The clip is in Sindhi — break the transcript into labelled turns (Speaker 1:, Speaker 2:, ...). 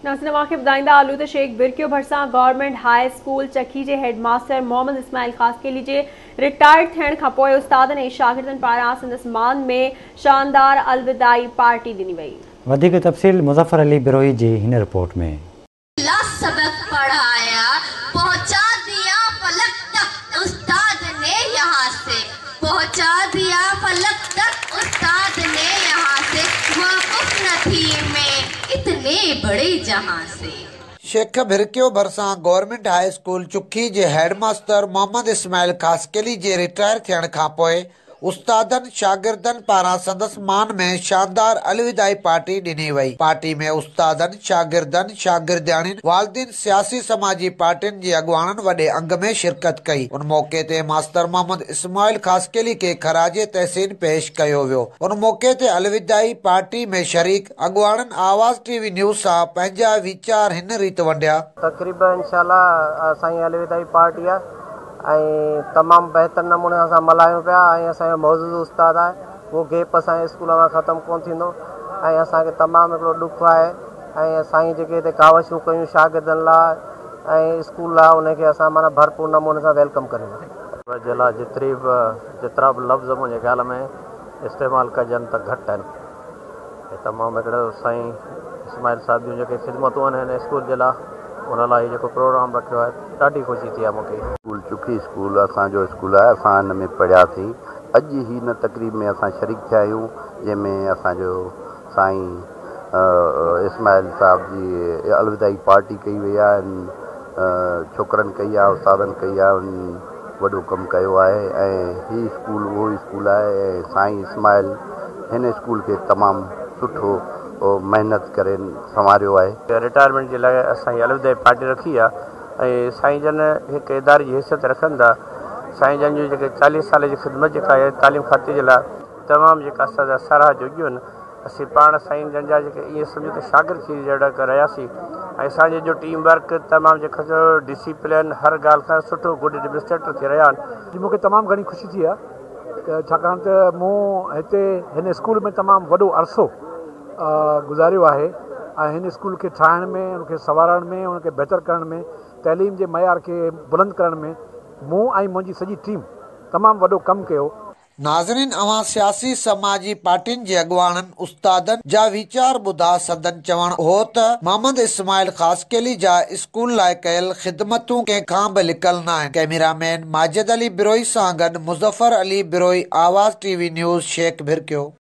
Speaker 1: ناظرين اوهان کي ٻڌائيندا هلون ته شيخ ڀرڪيو ڀرسان گورنمينٽ هاء اسڪول چکي جي هيڊ ماستر محمد اسماعيل خاصخيلي جي رٽائرڊ ٿيڻ کانپوء استادن ۽ شاگردن پاران سندس مان ۾ شاندار الوداعي پارٽي ڏني وئي.
Speaker 2: وڌيڪ تفصيل مظفر علي بروهي جي هن رپورٽ ۾.
Speaker 3: لا سبق پڙهايا پهچا ديا فلڪ تڪ استاد ني يهان سي پهچا ديا فلڪ تڪ استاد ني يهان سي واقف نه ٿي مين اتني بڙي جهان سي.
Speaker 4: شيخ ڀرڪيو ڀرسان گورنمينٽ هاء اسڪول چکي جي هيڊ ماستر محمد اسماعيل خاصخيلي جي رٽائر ٿيڻ کانپوء استادن شاگردن پاران سندس مان ۾ شاندار الوداعي پارٽي ڏني وئي. پارٽي ۾ استادن، شاگردن، شاگردياڻين، والدين، سياسي سماجي پارٽين جي اڳواڻن وڏي انگ ۾ شرڪت ڪئي. ان موقعي تي ماستر محمد اسماعيل خاصخيلي کي خراج تحسين پيش ڪيو ويو. ان موقعي تي الوداعي پارٽي ۾ شريڪ اڳواڻن آواز ٽي وي نيوز سان پنهنجا ويچار هن ريت ونڊيا.
Speaker 5: تقريب انشاء الله اسان جي الوداعي پارٽي آهي. ۽ تمام بهتر نموني سان اسان ملهايون پيا ۽ اسان جو معزز استاد آهي اهو گيپ اسان جي اسڪول مان ختم ڪونه ٿيندو ۽ اسان کي تمام هڪڙو ڏک آهي ۽ سائين جيڪي هتي ڪاوشون ڪيون شاگردن لاء ۽ اسڪول لاء ان کي اسان معنيٰ ڀرپور نموني سان welcome ڪريون ٿا.
Speaker 6: جي لاء جيتري به جيترا به لفظ منهنجي خيال ۾ استعمال ڪجن ته گهٽ آهن هي تمام هڪڙو سائين اسماعيل صاحب جون جيڪي خدمتون آهن هن اسڪول جي لاء ان لاء هي جيڪو پروگرام رکيو آهي ڏاڍي خوشي ٿي آهي مون کي.
Speaker 7: اسڪول چکي اسڪول اسان جو اسڪول آهي اسان هن ۾ پڙهياسين اڄ هي هن تقريب ۾ اسان شريڪ ٿيا آهيون جنهن ۾ اسان جو سائين اسماعيل صاحب جي الوداعي پارٽي ڪئي وئي آهي ڇوڪرن ڪئي آهي استادن ڪئي آهي انهن وڏو ڪم ڪيو آهي ۽ هي اسڪول اهو اسڪول آهي ۽ سائين اسماعيل هن اسڪول کي تمام سٺو محنت ڪري سنواريو آهي.
Speaker 5: رٽائرمينٽ جي لاء اسان هي الوداعي پارٽي رکي آ ۽ سائين جن هڪ اداري جي حيثيت رکن ٿا سائين جن جون جيڪي 40 سال جي خدمت جيڪا آهي تعليم کاتي جي لاء تمام جيڪا اسان جا ساراهه جوڳيون آهن اسين پاڻ سائين جن جا جيڪي ائين سمجهو ته شاگرد ٿي جهڙوڪ رهياسين ۽ اسان جو ٽيم ورڪ تمام جيڪو سو ڊسيپلين هر ڳالهه کان سٺو گڊ ايڊمنسٽريٽر ٿي رهيا آهن.
Speaker 8: جي مون کي تمام گهڻي خوشي ٿي آهي ته ڇاڪاڻ ته مون هتي هن اسڪول ۾ تمام وڏو عرصو گذاريو آهي ۽ هن اسڪول کي ٺاهڻ ۾ ان کي سنوارڻ ۾ ان کي بهتر ڪرڻ ۾ تعليم جي معيار کي بلند ڪرڻ ۾ مون ۽ منهنجي سڄي ٽيم تمام وڏو ڪم ڪيو.
Speaker 4: ناظرين اوهان سياسي سماجي پارٽين جي اڳواڻن استادن جا ويچار ٻڌا سندن چوڻ هو ته محمد اسماعيل خاصخيلي جا اسڪول لاء ڪيل خدمتون ڪنهن کان به لڪل ناهن ڪئميرا مين ماجد علي بروهي سان گڏ Muzaffar Ali Brohi Awaz T V news Sheikh Bhirkio.